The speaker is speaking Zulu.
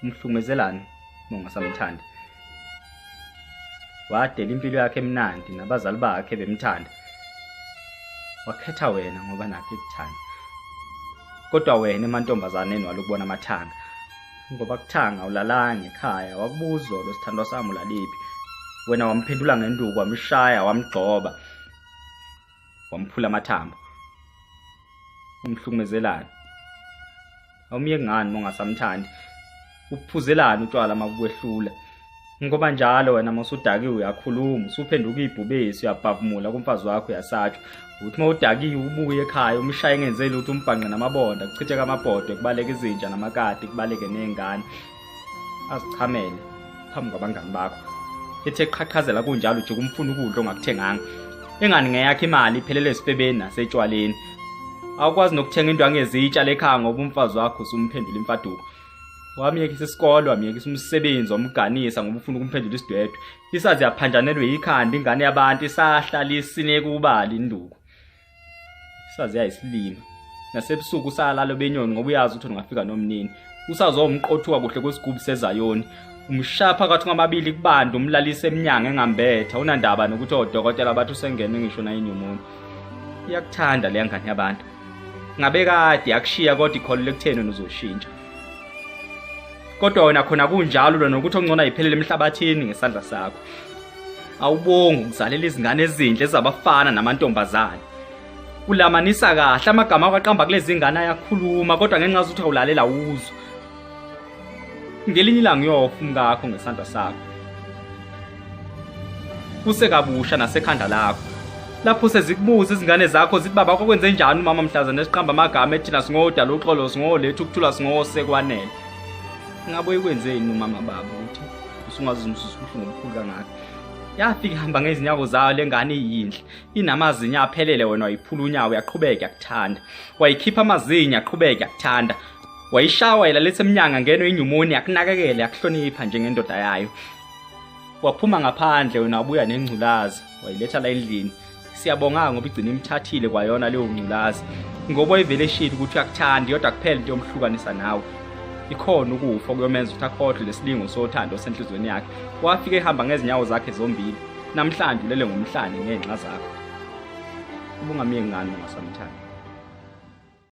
Umhlukumezelani uma ungasamthandi? Wadela impilo yakhe emnandi nabazali bakhe bemthanda. Wakhetha wena ngoba nakho ekuthanda. Kodwa wena emantombazaneni walokubona amathanga. Ngoba kuthanga ulalanga ekhaya wakubuza lo sithandwa sami ulaliphi. Wena wamphendula ngenduku wamshaya wamgxoba. Wamphula amathambo. Umhlukumezelani? Awumyeki ngani uma ungasamthandi? Uphuzelani utshwala uma kukwehlula? Ngoba njalo wena uma usudakiwe uyakhuluma, usuphenduka ibhubesi, uyabhavumula kumfazi wakho uyasatshwa. Uthi uma udakiwe ubuye ekhaya umshaye engenzeli ukuthi umbhanqe namabonda, kuchitheke amabhodwe, kubaleke izinja namakati, kubaleke ney'ngane. Azichamele phambi kwabangani bakho. Ethe qhaqhazela kunjalo ujike umfuna ukudla ongakuthenganga. Engani ngeyakho imali iphelele esifebeni nasetshwaleni. Awukwazi nokuthenga into angezitsha lekhaya ngoba umfazi wakho usumphendula imfaduko. Wamyekisa isikole, wamyekisa umsebenzi, wamganisa ngoba ufuna ukumphendula isidwedwe. Isazi yaphanjanelwe yikhanda ingane yabantu isahlala isine kubala induku. Isazi yayisilima. Nasebusuku usalala obenyoni ngoba uyazi ukuthi ungafika nomnini. Usazomqothuka kuhle kwesigubhu sezayoni. Umshaya phakathi kwamabili kubanda umlalise emnyango engambetha unandaba nokuthi odokotela bathi usengene ngisho nayinyumoni. Iyakuthanda leya ngane yabantu. Ngabe kade yakushiya kodwa ikholele ekutheni wena uzoshintsha. Kodwa wena khona kunjalo lona nokuthi ongcono ayiphelele emhlabathini ngesandla sakho. Awubongi ukuzalela izingane ezinhle ezabafana namantombazane. Ulamanisa kahle amagama awaqamba kulezi ngane ayakhuluma kodwa ngenxa yokuthi awulalela awuzwa. Ngelinye ilanga uyofa umkakho ngesandla sakho. Kusekabusha nasekhanda lakho. Lapho sezikubuza izingane zakho zithi baba kwakwenze njani umama mhlazane esiqamba amagama ethina singodala uxolo singoletha ukuthula singosekwanele. Ngabe uyikwenzeni umama baba ukuthi usungazizumsusa ubuhlungu obukhulu kangaka. Yafika ihamba ngezinyawo zayo lengane iyinhle. Inamazinyo aphelele wena wayiphula unyawo yaqhubeka yakuthanda. Wayikhipha amazinyo yaqhubeka yakuthanda. Wayishaya wayilalisa emnyango ngenwe inyumoni yakunakekela yakuhlonipha njengendoda yayo. Waphuma ngaphandle wena wabuya nengculazi wayiletha la endlini. Siyabonga ngoba igcina imthathile kwayona leyo ngculazi. Ngoba wayevele eshilo ukuthi uyakuthanda yodwa kuphela into yomhlukanisa nawe. Ikhona ukufa okuyomenza ukuthi akhohlwe lesilingo sothando osenhlizweni yakhe. Wafika ehamba ngezinyawo zakhe zombili. Namhlanje ulele ngomhlane ngenxa zakho. Ubungamyeki ngani ungasamthandi?